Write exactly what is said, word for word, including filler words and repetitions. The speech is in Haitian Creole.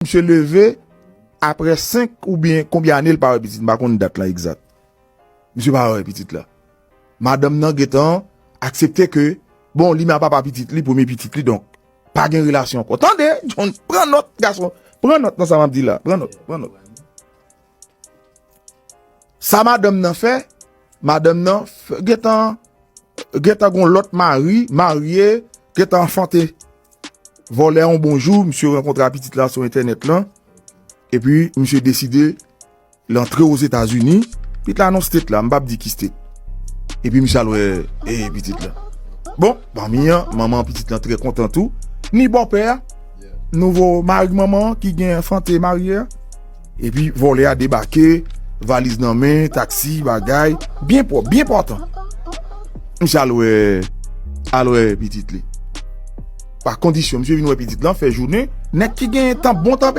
misye leve apre senk oubyen konbyen ane l pa wè pitit, m pa konn dat la egzat. Misye pa wè pitit la. Madanm nan gentan aksepte ke, bon, li menm a papa pitit li, premye pitit li, donk, pa gen relasyon ankò. Tande, John, pran nòt, gason. Pran nòt nan sa m ap di la. Pran nòt, pran nòt. Sa madanm nan fè, madanm nan f- gentan, gentan gon lòt mari, marye, gentan anfante. Vòlè a yon bon jou, misye rankontre a pitit la sou entènèt lan. Epi, misye deside l antre Ozetazini. Pitit la nan state la, m p ap di ki state. Epi, misye al wè, e, pitit la. Bon, manmi an, manman pitit lan trè kontan tou. Ni bòpè a, nouvo mari manman an ki gen anfante marye a. Epi, vòlè a debake, valiz nan men, taksi, bagay, byen pwòp, byen pòtan. Misye al wè, al wè pitit li. Pa kondisyon, misye vin wè pitit lan, fè jounen, nèg ki gen tan, bon tan